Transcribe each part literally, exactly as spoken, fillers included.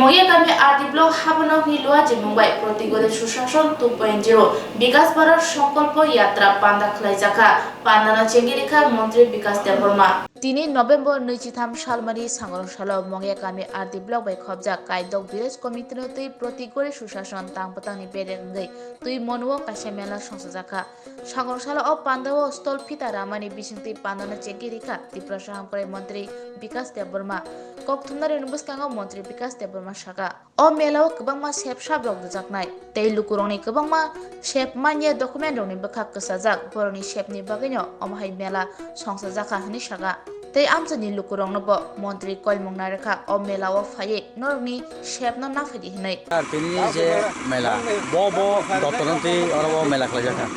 Mongia kami R D block Habanokni Luajimung bai Protigori Sushason two point zero Bikas Bharat Sankalpo Yatra panda khlaijakha. Pandano chengirikha Montri Bikas Debbarma. Tini November nwichitham salmani sangrong salo Mongia kami R D block bai khopjak Kaidok Village Committee no twi Protigori Sushason tang bwtangni bedek wngwi twi monuo kaisa mela songchajakha. Sangrong salo o pandao stol phita ramani bisingtwi pandano chengirikha Tiprasa Hamkrai Montri Bikas Debbarma. Kokthumnarokni bwskango Montri Bikas Debbarma saka, o melao kwbangma sep saprok rwjaknai tei lukurokni kwbangma sep manya documentrokni bwkhak kwchajak, borokni sepni bagwino omo hai mela songchajakha hwnwi saka. Tei amchaini lukurokno bo Montri koimung narwkha o melao phaiwi norokni sepno naphaidi hwnwi. Ar tini je mela, bo bo dottorno twi oro bo mela khlaijakha.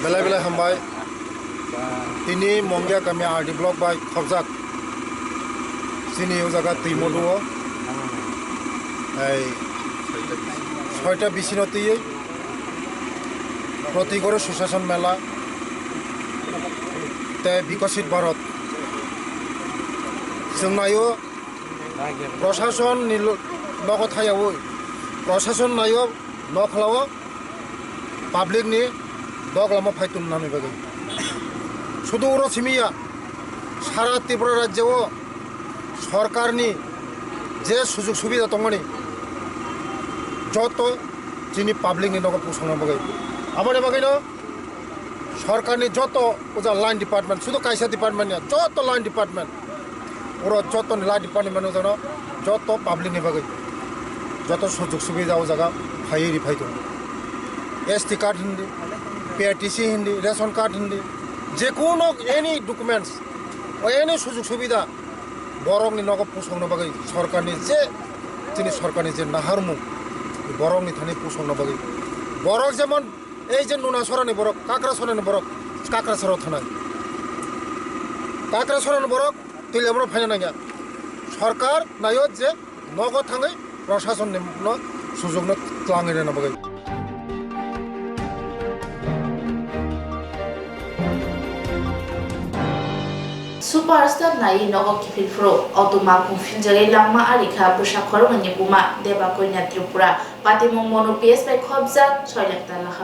Belai belai hambai. Tini Mongia kami R D block bai khopjak. Chini o jaga Twimodu o. Ei soita bisino twiwi Protigori Sushason mela tei Bikasit Bharat. Chwng naio Proshasonni lo-, nogo thayaui, proshasonni naio nokhlao publicni doglama phai tonnani bagwi. Sudu oro simiya, sara Tripura rajyo o sorkarni je sujug subida tongmani joto chini publicni nogo pusongna bagwi. Aboni bagwino sorkarni joto uja line department, sudu kaisa department ya, joto line department. Oro joto ni line department ujano joto public ni bagwi joto sujug subida o jaga phaiwi ri phai tongo. S T card hindi, P R T C hindi, ration card hindi, je kuno any documents, o any sujug subida borok ni nogo pusongna bagwi sorkar ni je chini sorkar ni je naharmung borok ni thani pusongna bagwi borok jemon Ei je Nunasora ni borok, Kakrasora ni borok, Kakrasora thanai. Kakrasora ni borok twi lemro phaina nangya. Sorkar nayo je nogo thangwi proshasonni no sujugno twlangwi rwna bagwi. Superstar nai nogo kiphil phuru, auto malkhung philjagwi langma arikha bwsa khoroknwi ni buma Deba Koina Tripura. Patimung Monu P S bai khopjak, soilekta laha.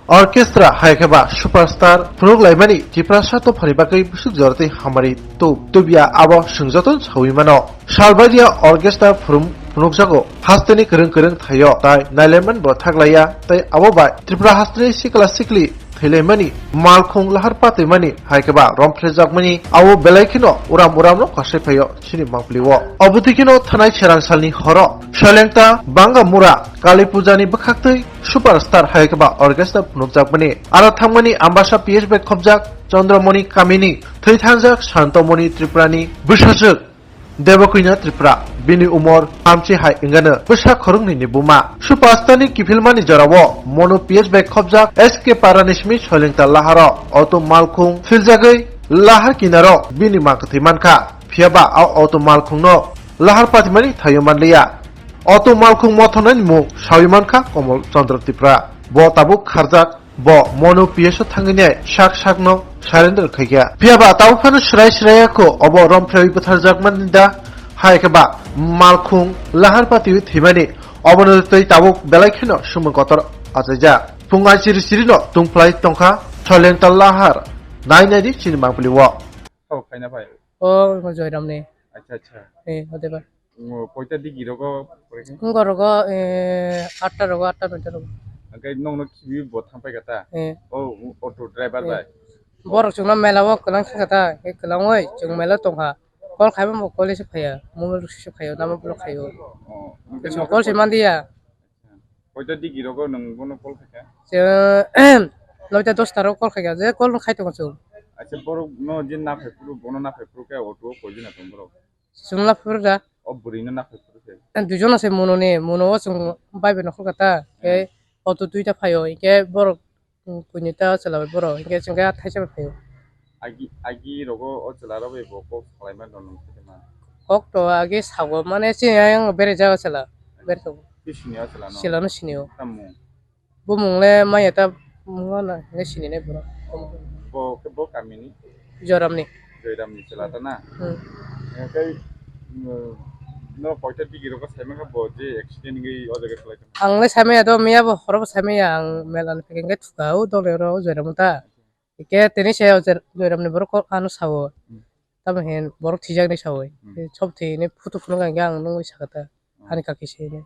Orchestra hai khe ba superstar phunuk laimani Tiprasa tophani bagwi bwswk jora tei hamari tub tubya abo swng joto saui mano. Salbaria orchestra phunuk phunukjago hasteni kwrwng kwrwng thaio tai nailaiman bo thaklaiya tei abo bai Tripura hasteni sikla sikli thwilaimani malkhung lahar patwimani hai khe ba romphrejakmani abo belai kheno uram uramno kwsai phaio. Chini mangpili o. Obo twi kheno thanai Serang salni horo Soilengta Bangamura Kali Puja ni bwkhaktwi superstar hai khe ba orchestra phunukjakmani. Aro thangmani Ambasa P S bai khopjak Chandramoni kamini thwi thangjak Santomoni Tripurani bwsajwk Debokwina Tripura. Bini umor thamchi hai wngano bwsa khoroknwi ni buma. Superstar ni kiphilmani jorao Monu P S bai khopjak S K Parani simi Soilengta laharo auto malkhung philjagwi lahar kinaro bini ma kwthwi mankha. Phiya ba a auto malkhungno lahar patimani thaio manliya. Auto malkhung mothornani mung saui mankha Komol Chandra Tripura. Bo tabuk kharjak, bo Monu P S o thangwi nai sak sakno surrender khaikha. Phiya ba tabuk phano swrai swraiya kho obo romphreui bwtharjakmani da hai khe ba malkhung lahar patiui thwimani obono twi tabuk belai kheno sumung kotor achaijak. Phung ai chiri chirino tungphlai tongkha Soilengta lahar. Nai nai di chini mangpili o. Kok khaina pai. O, Joyram ni. Acha, acha. Eh, hode ba. Ngo, koita digi rogo, pore khe? Ngo rogo, eh, atta rogo, atta noita rogo. Angkai nong no khibi bo thampai kata? Eh. O, auto driver bai. Borok chwngno mela o kwlang thangkha ta, khe kwlangwi chwng mela tongkha. Call khaima bo call se phaiya, mobile se phaiya, namo block khaio. Oh, chwng call se manliya. Koita digi rogo nwng bono call khaikha? Chwng noita dosta rogo call khaikha, je call khai tongo chwng. Acha borok no je naphai phuru, bono naphai phuru khe auto o koi jona tong borok? Chwng naphuru da. O bwrwi no naphai phuru khe? Duijon se Mono ni, Mono o chwng bai bai nokhorkha ta, khe auto duita phaio, hinkhe borok Kuinwi ta o chwla bai borok hinkhe chwng khe thaisa bai phaio. Agi, agi rogo o chwla rok bai bo kok salaima rw nang khe ma. Kok to agi sago mane chini ayang berajak o chwla. Berajak. Twi sini o chwla no? Chwla no sini o. Tamo? Bumung le maya ta mungo na le sini nai borok. Bo khe bo kami ni? Joram ni. Joyram ni chwla ta na? Hmm. Tei, mm, No, koita digi rogo saimaka bo je accident wngwi o jaga khlai tong. Ang le saimaya do, miya bo horo bo saimaya, ang mela ni pekeng khe thuka o dole ro o jora muta. Ke tini se o jer-, Joiram ni borok ko ano sao. Hmm. Tamo hin borok thijak ni sao. Hmm. Sob thwi ni photo phunuk ang, ang nungwi sakha ta. Hmm. Ani kaki se ni.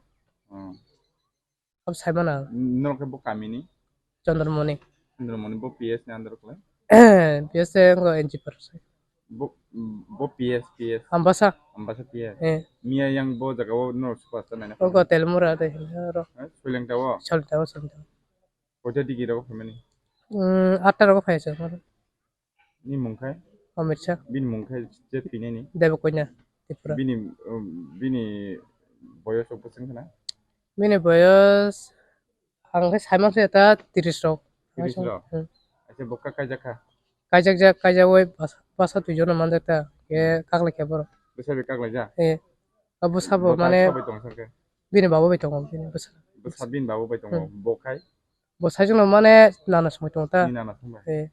Hmm. Abo sai mano ang. Norok khe bo kami ni? Chandramoni. Chandramoni bo P S ni under khlai? P S se ngo N G P R se. Bo, bo P S, P S. Ambasa. Ambasa P S. Eh. Miya yang bo jaga o norok superstar naina. Ogo Telmura de hin ro. Eh, Soileng ta o? Soileng ta o, Soileng ta o. Koita digi rogo phaimani? Hmm, atta rogo phai se. Ni mung khai? Amit Shah. Bini mung khai je twinani? Debakoina Tripura. Bini, um, bini boyos o bwswng khna? Bini boyos ang khe sai mankha ta tris rok. Tris rok? Hmm. Acha bo ka kaijak kha? Kaijak jak, kaijak oi bas-, basa twi jono manjak ta. Ke kaklai khe borok. Bwsa bai kaklai ja? Eh. Abo sabo bo mane sabo tong sakhe? Bini babo bai tongo, bini bwsa. Bwsa bini babo bai tongo, hmm. Bo khai? Bo sai jono mane nana songwi tongo ta. Ni nana songwi? Eh.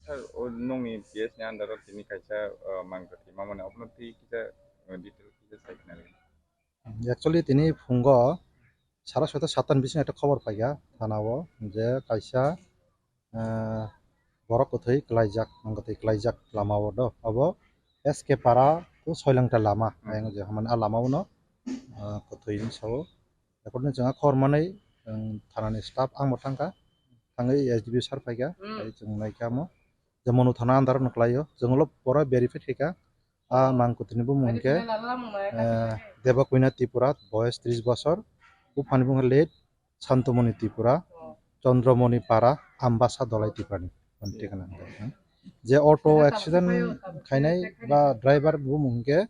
Sir, o nongni P S ni under o tini kaisa, uh, mangkha twi mamani obono twi kisa, uh, detail kisa sai khna rw. Actually, tini phungo sara sota satan bising ekta khobor paikha thana o je kaisa, uh, borok kwthwi klaijak, mangkha twi klaijak lama o do. Abo S K Para to Soilangta lama, hmm, ayang je hamani a lama o no, uh, kwthwi ni sao. According chwng a khor manwi, chwng thanani staff ang bo thangkha, thangwi S D P O sir phaikha, hmm, tei chwng naikha omo je Manu thana under no kwlaio, chwng ulo pura verify khaikha. A mangkutini bumung hinkhe, eh, Debakoina Tripura, boyos tris bosor, buphani bumung late Santomoni Tripura, Chandramoni Para, Ambasa Dolai Tripurani. Thik na? Je auto accident khainai ba driver bumung hinkhe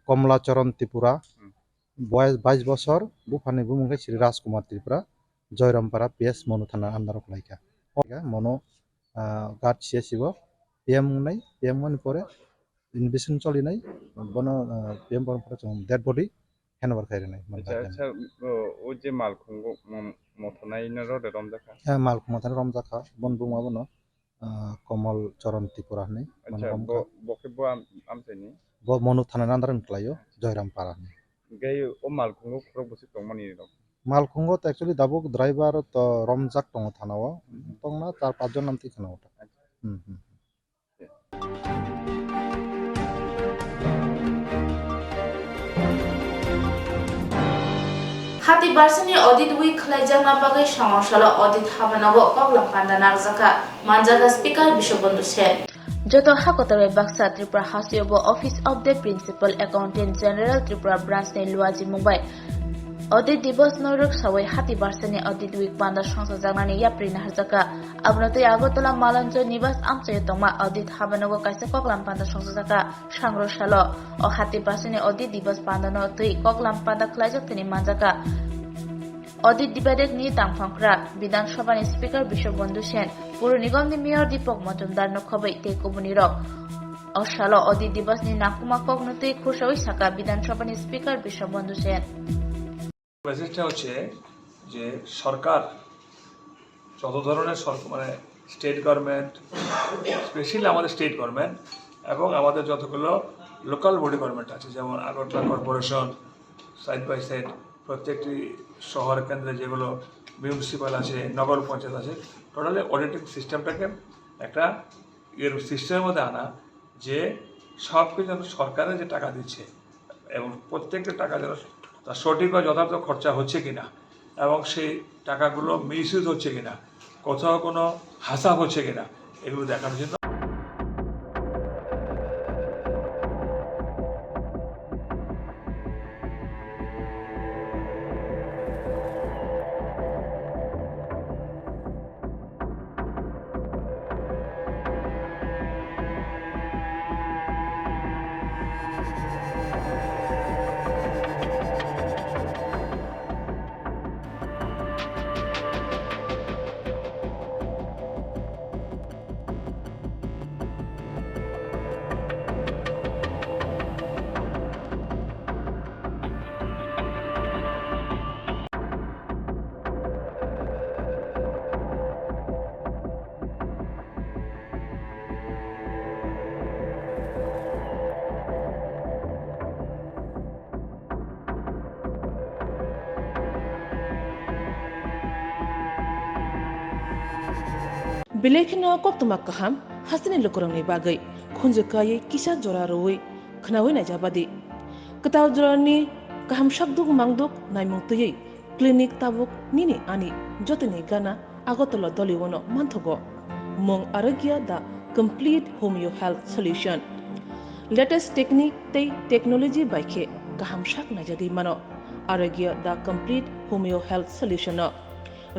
Komla Charan Tripura, hmm, boyos bais bosor, buphani bumung khe Sri Raj Kumar Tripura, Joyrampara P S Manu thana under o kwlaikha. Mono, ah, guard C S C bo P M wngnai, P M wngmani pore investigation cholinai, bono, ah, P M borok pore chwng dead body hand over khai rwnai. Acha, acha, o, o je malkhungo, mo-, mothonai no rode romjakha? Eh, malkhung mothonai romjakha, bon buma bono. Ah, Komol Charan Tripura hinwi mano. Acha, romkha. Bo, bo khe bo am-, amchaini? Bo Manu thana ni under ni kwlaio, Joyram Para ni. Gai o malkhungo khorok bwswk tongmani rok? Malkhungo to actually dabuk driver to romjak tongo thana o. Mhm. Tongna char panch jon nam twi khna o. Acha. Hmm, hmm. Hati barsani audit week khlaijakna bagwi Songosalo audit habanogo koklam panda narwkjakha, manjakha Speaker Bishwabandhu Sen. Joto ha kotor bai baksa Tripura hasteo bo Office of the Principal Accountant General Tripura Branch ni luaji mung bai Audit Divas norok sawi hati barsani Audit Week panda songchajaknani yapri naharjakha. Abono twi Agartala Malanjo Nivas amchaio tongma audit habanogo kaisa koklam panda songchajakha. Sangro salo o hati basini Audit Divas pandano twi koklam panda khlaijak tini manjakha. Audit Divas ni tangphangkra Bidhan Sabha ni Speaker Biswabandhu Sen, Pur Nigam ni Mayor Deepak Majumdar no khobwi tei kubuni rok. O salo Audit Divas ni nangkukma kokno twi khursawui sakha Bidhan Sabha ni Speaker Biswabandhu Sen. মেসেজটা হচ্ছে যে সরকার, যত ধরনের সরকার, মানে, state government, specially আমাদের state government এবং আমাদের যতগুলো লোকাল বডি গভর্নমেন্ট আছে, যেমন Agartala corporation, side by side প্রত্যেকটি শহর কেন্দ্রে যেগুলো মিউনিসিপ্যাল আছে, নগর পঞ্চায়েত আছে, টোটালি অডিটিং সিস্টেমটাকে একটা এর সিস্টেমের মধ্যে আনা, যে সব কিছু যেন সরকারের যে টাকা দিচ্ছে এবং প্রত্যেকটা টাকা যেন তার সঠিক বা যথার্থ খরচা হচ্ছে কিনা এবং সেই টাকাগুলো মিসইউজ হচ্ছে কিনা, কোথাও কোনো হাসা হচ্ছে কিনা, এগুলো দেখার জন্য। Belai kheno koktwma kaham hasteni lukurokni bagwi khunju kaiwi kisa jora rwui khwnaui naijabadi. Kwtal jorani kaham sakduk mangduk naimung twiwi clinic tabuk nini ani jotoni gana Agartala Doliwano manthogo. Mung Arogya the complete homeo health solution. Latest technique tei technology bai khe kaham sak naijagwi mano Arogya the complete homeo health solution no.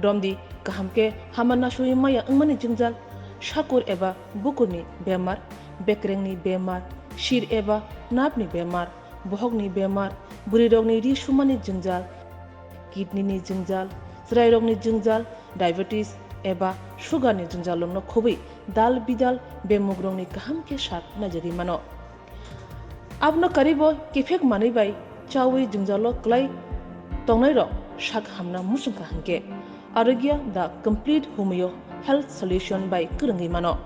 Romdi kaham khe hama nasui maya wngmani jwngjal, sakur eba bukurni bemar, bekrengni bemar, sir eba nerve ni bemar, bohokni bemar, bwrwirokni ri sumani jwngjal, kidney ni jwngjal, chwrairokni jwngjal, diabetes eba sugar ni jwngjallokno khobwi dal bidal bemugrokni kaham khe sak naijagwi mano. Abono karibo kiphek manwi bai chaui jwngjalo kwlai tongnairok sak hamna muchungkha hwnkhe Arogya the complete homeo health solution bai kwrwngwi mano.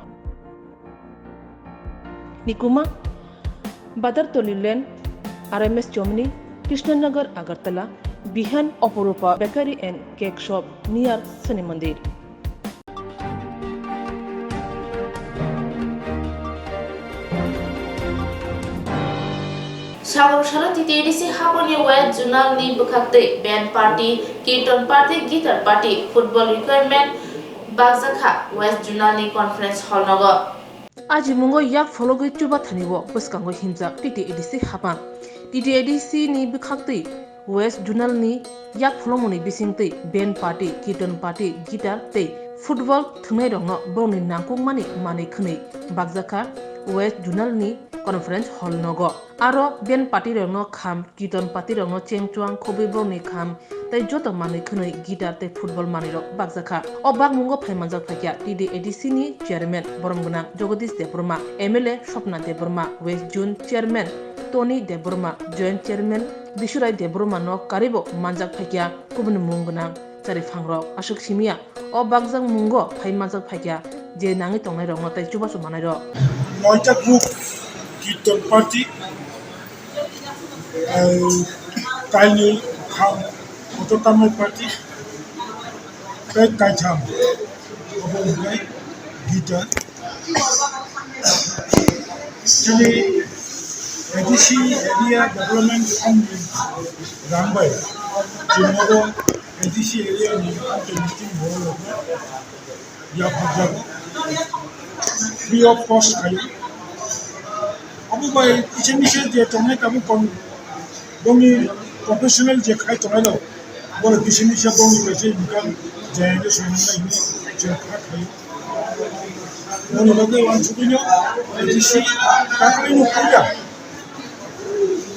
Nikuma, Badartoli Lane, R M S Chomni, Krishnanagar, Agartala, Bihan Oporupa Bakery and Cake Shop near Shani Mandir. Salo salo T T A D C haponi West Zonal ni bwkhaktwi band party, kirtan party, guitar party, football requirement bakjakha West Zonal ni conference hall nogo. Ajimungo yak phologwi chubathani o bwskango himjak T T A D C hapang. T T A D C ni bwkhaktwi West Zonal ni yak pholongmani bisingtwi band party, kirtan party, guitar tei football thwngnairokno borokni nangkukmani manwi khwnwi bakjakha West Zonal ni conference hall nogo. Aro band party rokno kham, kirtan party rokno chengchuang khobwi borokni kham tei joto manwi khwnwi guitar tei football manwirok bakjakha. O bakmungo phaimanjak phaikha T D A D C ni chairman borom gwnang Jagadish Debbarma, M L A Swapna Debbarma, West Zone chairman Tony Debbarma, joint chairman Bisurai Debbarma no karibo manjak phaikha kubuni mung gwnang chariphangrok. Aswk simiya o bakjak mungo phai manjak phaikha je nangwi tongnairokno tei chubachu manairok. Noita group, kirtan party, eh, kainwi kham, kotor tamni party, tei kaitham, obo hwnkhai guitar. Chini A D C area development fund ni rang bai chini oro A D C area ni meeting hall o yapharjago, free of cost khaio. Abo bai kisa misa je tongnai tabuk kon bongni professional je khai tongnai rok, boro kisa misa bongni kaisa income generation wngnai hwnwi chwng kha khaio. Boni bagwi uansugwino A D C takhwlaino puila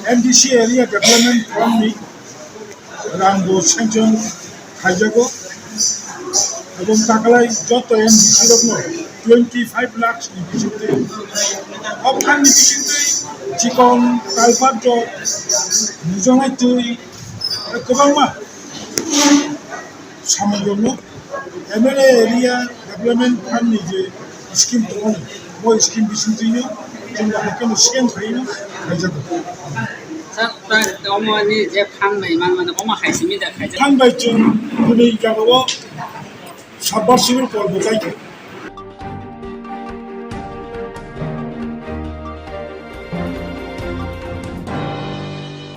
M D C area development fund ni rang bo sanction khaijago. Ebong takalai joto M D C rokno twenty five lakhs ni bisingtwi, o phan ni bisingtwi chikon kalpat jok, mujanai twi, kwbangma samung rokno M L A area development fund ni je scheme tongo, bo scheme bisingtwino chwng rok haikhe no scheme khaino khaijago. Sir, ta-, omo ni je phan bai man mano, omo hai simi da khaijak. Phan bai chwng bini jagao submersible call bo chaikha.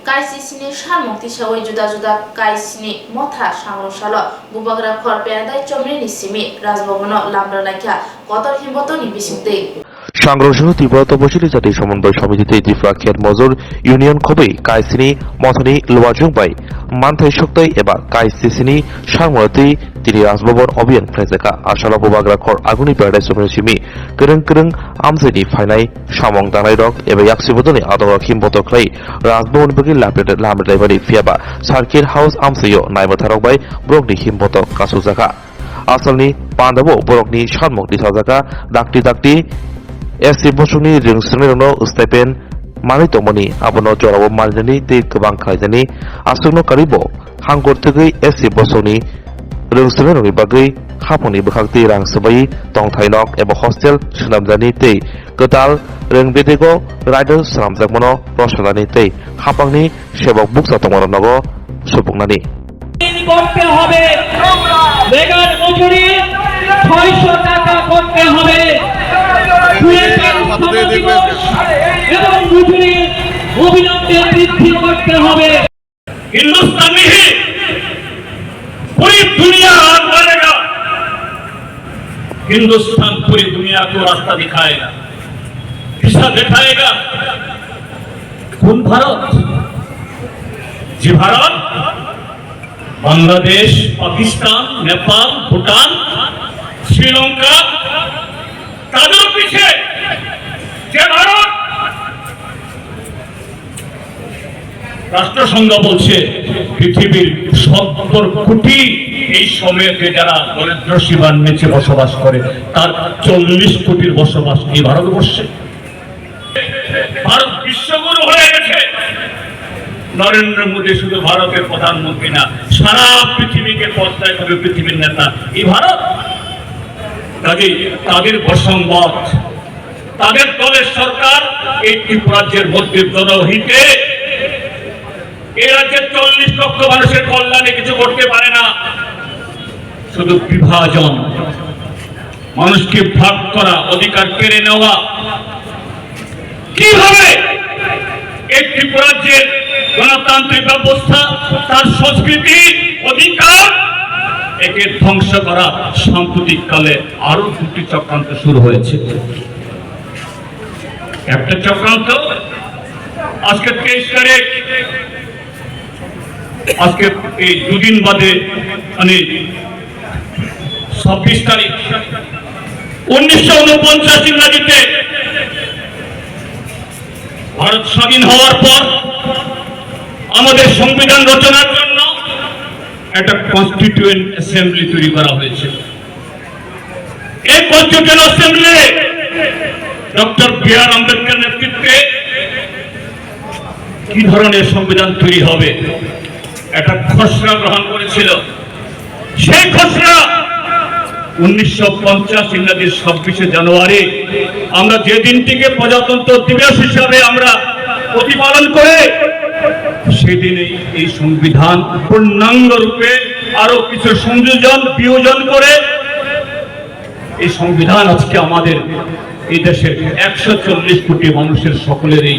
Kaisisini salmung tisawi juda juda kaisini motha sangrong salo Bubagra Khor Peradai Chomrini simi Rajbhabono lamra naikha kotor himbotoni bisingtwi. Sangrong salo Tripura Topochili Jati Somonboi Somiti tei Tripura Khet Mojor Union khobwi kaisini mothani luajwng bai manthai soktwi eba kaisisini salmung twi tini Rajbhaban Abhiyan phlaijakha. Asalo Bubagra Khor Aguni Paradise Chomrini simi kwrwng kwrwng amchaini phainai samung tangnai rok eba yaksi bodolni adongrok him botok khlai Rajbhaban bagwi lamri-, lamrilaimani phiyaba Circuit House amchaio naimatharok bai borokni him botok kasukjakha. Asalni pandao borokni salmung tisajakha dakti dakti S C bosongni rwng swrwngnairokno stipend manwi tongmani, abono jorao marinani tei kwbang khlainani aswkno karibo hangkor twgwi S C bosongni rwng swrwngnairokni bagwi haphangni bwkhak tei rang swbai tongthai nok eba hostel swnamjani tei kwtal rwng bedego raida swnamjakmano rwchapnani tei haphangni sebok bukcha tongmarokno subuknani. করতে হবে। বেকার মজুরি ছয়শো টাকা করতে হবে। কুয়েতের শ্রম দিবস এবং মজুরি অবিলম্বে বৃদ্ধি করতে হবে। हिंदुस्तान नहीं, पूरी दुनिया आग डालेगा। हिंदुस्तान पूरी दुनिया को रास्ता दिखाएगा, दिशा दिखाएगा। কোন ভারত? যে ভারত বাংলাদেশ, পাকিস্তান, নেপাল, ভুটান, শ্রীলঙ্কা, তাদের পিছে যে ভারত রাষ্ট্রসংঘ বলছে পৃথিবীর সত্তর কোটি এই সময়তে যারা দরিদ্র সীমার নিচে বসবাস করে, তার চল্লিশ কোটির বসবাস এই ভারতবর্ষে। ভারত বিশ্বগুরু হয়ে গেছে। নরেন্দ্র মোদী শুধু ভারতের প্রধানমন্ত্রী না, সারা পৃথিবীকে পথ দেখাবে পৃথিবীর নেতা এই ভারত। কাজেই তাদের বসম্বত, তাদের দলের সরকার এই ত্রিপুরাজ্যের মধ্যে জনহিতে এই রাজ্যের চল্লিশ লক্ষ মানুষের কল্যাণে কিছু করতে পারে না, শুধু বিভাজন, মানুষকে ভাগ করা, অধিকার কেড়ে নেওয়া। কিভাবে এই ত্রিপুরাজ্যের গণতান্ত্রিক ব্যবস্থা, তার সংস্কৃতি, অধিকার, একে ধ্বংস করা সাম্প্রতিক কালে আরো দুটি চক্রান্ত শুরু হয়েছে। একটা চক্রান্ত আজকে তেইশ তারিখ, আজকে এই দুদিন বাদে, মানে ছাব্বিশ তারিখ, উনিশশো ঊনপঞ্চাশ ইংরাজিতে ভারত স্বাধীন হওয়ার পর আমাদের সংবিধান রচনার জন্য একটা কনস্টিটিউয়েন্ট অ্যাসেম্বলি তৈরি করা হয়েছিল। এই কনস্টিটিউয়েন্ট অ্যাসেম্বলি ডক্টর বি আর আম্বেদকর নেতৃত্বে কি ধরনের সংবিধান তৈরি হবে, একটা খসড়া গ্রহণ করেছিল। সেই খসড়া উনিশশো পঞ্চাশ ইংরাজির ছাব্বিশে জানুয়ারি আমরা যে দিনটিকে প্রজাতন্ত্র দিবস হিসাবে আমরা প্রতিপালন করে, সেদিনই এই সংবিধান পূর্ণাঙ্গ রূপে আরো কিছু সংযোজন বিয়োজন করে এই সংবিধান আজকে আমাদের এই দেশের একশো চল্লিশ কোটি মানুষের সকলেরই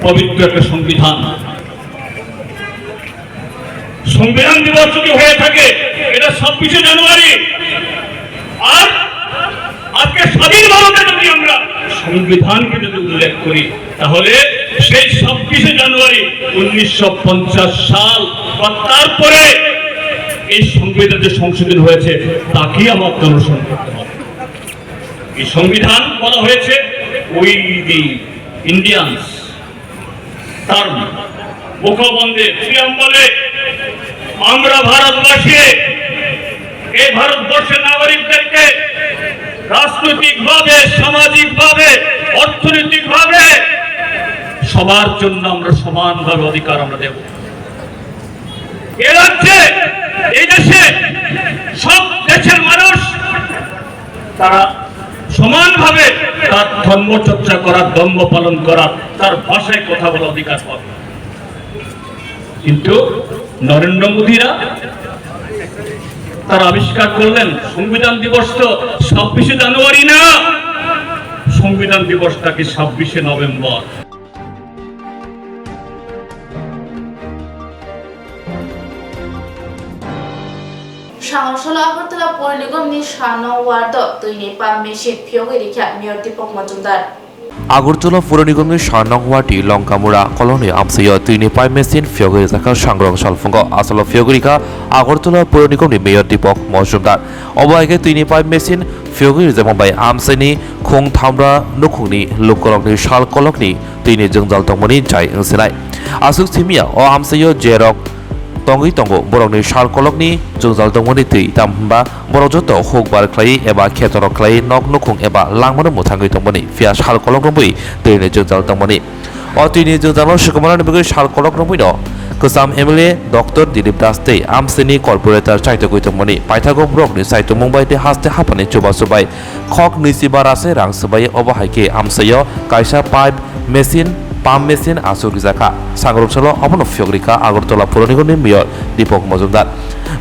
পবিত্র একটা সংবিধান। সংবিধান দিবস যদি হয়ে থাকে, এটা ছাব্বিশে জানুয়ারি, আর আজকে স্বাধীন ভারতে যদি আমরা সংবিধানকে যদি উল্লেখ করি, তাহলে সেই ছাব্বিশে জানুয়ারি উনিশশো পঞ্চাশ সাল বা তারপরে এই সংবিধান যে সংশোধন হয়েছে, তাকেই আমার অনুসরণ করতে হবে। এই সংবিধান বলা হয়েছে We the Indians, তার মুখবন্ধে, প্রিয়াম্বলে, আমরা ভারতবাসী, এই ভারতবর্ষের নাগরিকদেরকে রাজনৈতিকভাবে, সামাজিকভাবে, অর্থনৈতিকভাবে সবার জন্য আমরা সমানভাবে অধিকার আমরা দেব। এ রাজ্যে, এই দেশে সব দেশের মানুষ তারা সমানভাবে তার ধর্মচর্চা করার, ধর্ম পালন করার, তার ভাষায় কথা বলার অধিকার পাবে। কিন্তু নরেন্দ্র মোদীরা তারা আবিষ্কার করলেন সংবিধান দিবস তো ছাব্বিশে জানুয়ারি না, সংবিধান দিবসটা কি ছাব্বিশে November. Sangosolo Agartala Pur Nigomni sano wardo twini pump machine phiyogwi rikha Mayor Deepak Majumdar. Agartala Pur Nigomni sano wardi Lonkamura kolongni amsaio twini pump machine phiyogwi rijakha sangrong salphungo. Asalo phiyogwi rikha Agartala Pur Nigomni Mayor Deepak Majumdar. Obo hai khe twini pump machine phiyogwi rijakma bai amsaini khung thamra nukhungni lukurokni sal kolokni twini jwngjal tongmani jai wngsinai. Aswk simiya o amsaio je rok tongwi tongo, borokni sal kolokni jwngjal tongmani twi, tamo hwnba borok joto huk bar khlaiwi eba khetorok khlaiwi nok nukhung eba langmano mwthangwi tongmani, phiya sal kolok romwi twini jwngjal tongmani. O twini jwngjalo swkangmarokni bagwi sal kolok romwino kwcham M L A Doctor Dilip Das tei amchaini corporator chaitogwi tongmani. Paithago borokni chaitokmung bai tei haste haphani chubachu bai khok nwichiba rase rang swbai, obo hai khe amchaio kaisa pipe machine pump machine aswk rijakha. Sangrwksalo obono phiyok rikha Agartala Puranigamni Mayor Deepak Majumdar.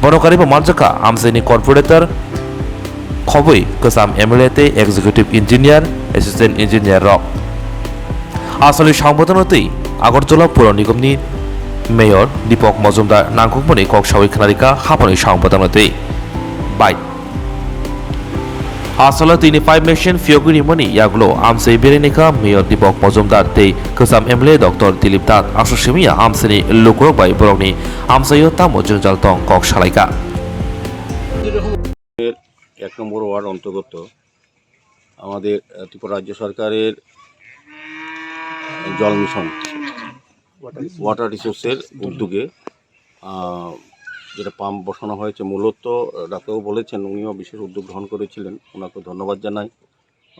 Bono karibo manjakha amchaini corporator khobwi kwcham M L A tei executive engineer, assistant engineer rok. Aswkni sambodono twi Agartala Puranigamni Mayor Deepak Majumdar nangkukmani kok sawi khwnarikha haphani sambodono twi. Bai. Aswkno tini pipe machine phiyogwi rimani yagulo amchai berainikha Mayor Deepak Majumdar tei kwcham M L A Doctor Dilip Das. Aswk simiya amchaini lukurok bai borokni amchaio tamo jwngjal tong kok salaikha. এক নম্বর ওয়ার্ড অন্তর্গত আমাদের, আহ, ত্রিপুরা রাজ্য সরকারের জল mission, water রিসোর্সের উদ্যোগে, আহ, যেটা পাম্প বসানো হয়েছে, মূলত, আহ, ডাক্তারবাবু বলেছেন, উনিও বিশেষ উদ্যোগ গ্রহণ করেছিলেন, ওনাকে ধন্যবাদ জানাই।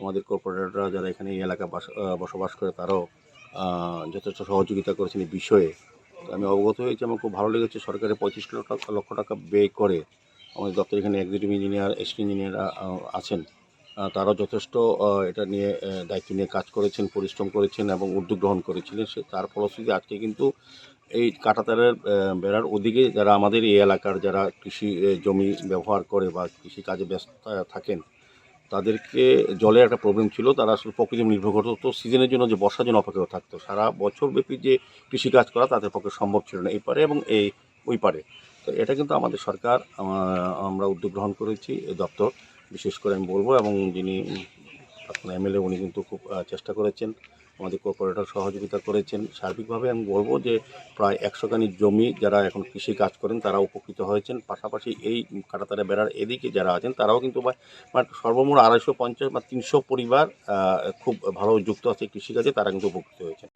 আমাদের কর্পোরেটররা যারা এখানে এই এলাকা বাস-, আহ, বসবাস করে, তারাও, আহ, যথেষ্ট সহযোগিতা করেছেন এই বিষয়ে। তো আমি অবগত হয়েছি, আমার খুব ভালো লেগেছে। সরকারের পঁয়ত্রিশ লক্ষ, লক্ষ টাকা ব্যয় করে আমাদের দপ্তরে এখানে এক্সিকিউটিভ ইঞ্জিনিয়ার, অ্যাসিস্ট্যান্ট ইঞ্জিনিয়ার, আহ, আহ, আছেন। আহ, তারাও যথেষ্ট, আহ, এটা নিয়ে, আহ, দায়িত্ব নিয়ে কাজ করেছেন, পরিশ্রম করেছেন এবং উদ্যোগ গ্রহণ করেছিলেন। সে, তার ফলশ্রুতিতে আজকে কিন্তু এই কাঁটাতারের, আহ, বেড়ার ওদিকে যারা আমাদের এই এলাকার যারা কৃষি, আহ, জমি ব্যবহার করে বা কৃষি কাজে ব্যস্ত, আহ, থাকেন, তাদেরকে জলের একটা প্রবলেম ছিল। তারা আসলে প্রকৃতি নির্ভর করতো, তো সিজনের জন্য, যে বর্ষার জন্য অপেক্ষা করে থাকতো। সারা বছর ব্যাপী যে কৃষিকাজ করা তাদের পক্ষে সম্ভব ছিল না, এই পারে এবং এই ওই পারে। তো এটা কিন্তু আমাদের সরকার, আহ, আমরা উদ্যোগ গ্রহণ করেছি, এই দপ্তর বিশেষ করে আমি বলবো, এবং যিনি, উম, প্রাক্তন এমএলএ, উনি কিন্তু খুব, আহ, চেষ্টা করেছেন, আমাদের কর্পোরেটর সহযোগিতা করেছেন। সার্বিকভাবে আমি বলবো যে প্রায় একশো খানি জমি যারা এখন কৃষি কাজ করেন তারা উপকৃত হয়েছেন, পাশাপাশি এই কাঁটাতারের বেড়ার এদিকে যারা আছেন তারাও কিন্তু বা-, মানে সর্বমোট আড়াইশো পঞ্চাশ বা তিনশো পরিবার, আহ, খুব ভালো যুক্ত আছে কৃষিকাজে, তারা কিন্তু উপকৃত হয়েছেন।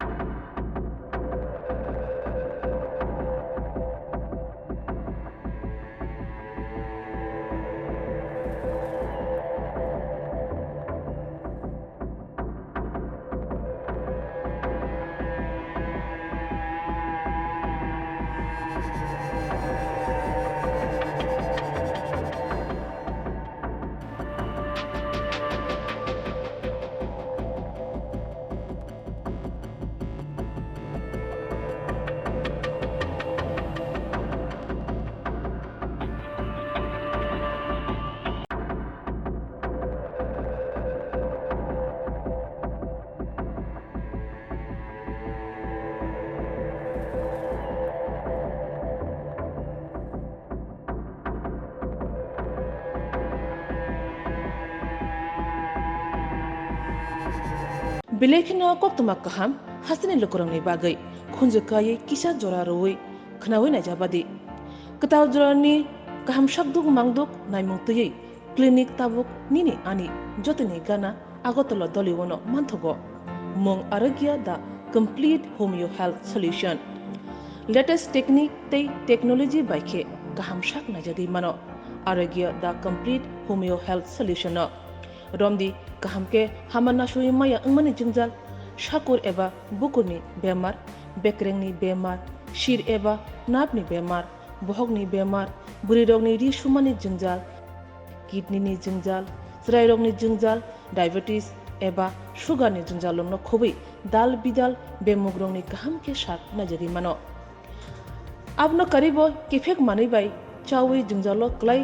Belai kheno koktwma kaham hasteni lukurokni bagwi khunju kaiwi kisa jora rwui khwnaui naijabadi. Kwtal jorani kaham sakduk mangduk naimung twiwi clinic tabuk nini ani jotoni gana Agartala Doliwono manthogo. Mung Arogya the complete homeo health solution. Latest technique tei technology bai khe kaham sak naijagwi mano Arogya the complete homeo health solution no. Romdi kaham khe hama nasui maya wngmani jwngjal, sakur eba bukurni bemar, bekrengni bemar, sir eba napni bemar, bohokni bemar, bwrwirokni ri sumani jwngjal, kidney ni jwngjal, chwrairokni jwngjal, diabetes eba sugar ni jwngjal rokno khobwi dal bidal bemugrokni kaham khe sak naijagwi mano. Abono karibo kiphek manwi bai chaui jwngjalo kwlai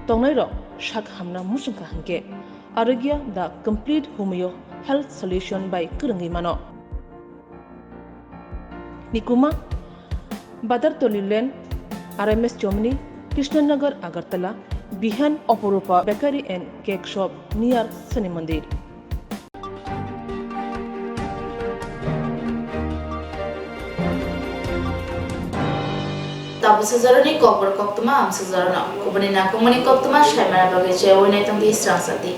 tongnairok sak hamna muchungkha hinkhe Arogya the complete homeo health solution bai kwrwngwi mano. Nikuma, Badartoli Lane, R M S Chomni, Krishnanagar, Agartala, Bihan, Oporupa Bakery and Cake Shop near Shani Mandir. Tabuk sajarani kokborok koktwma amsukjarono. Kubuni nangkukmani koktwma saimana bagwi chayawui naitongdi srangsati.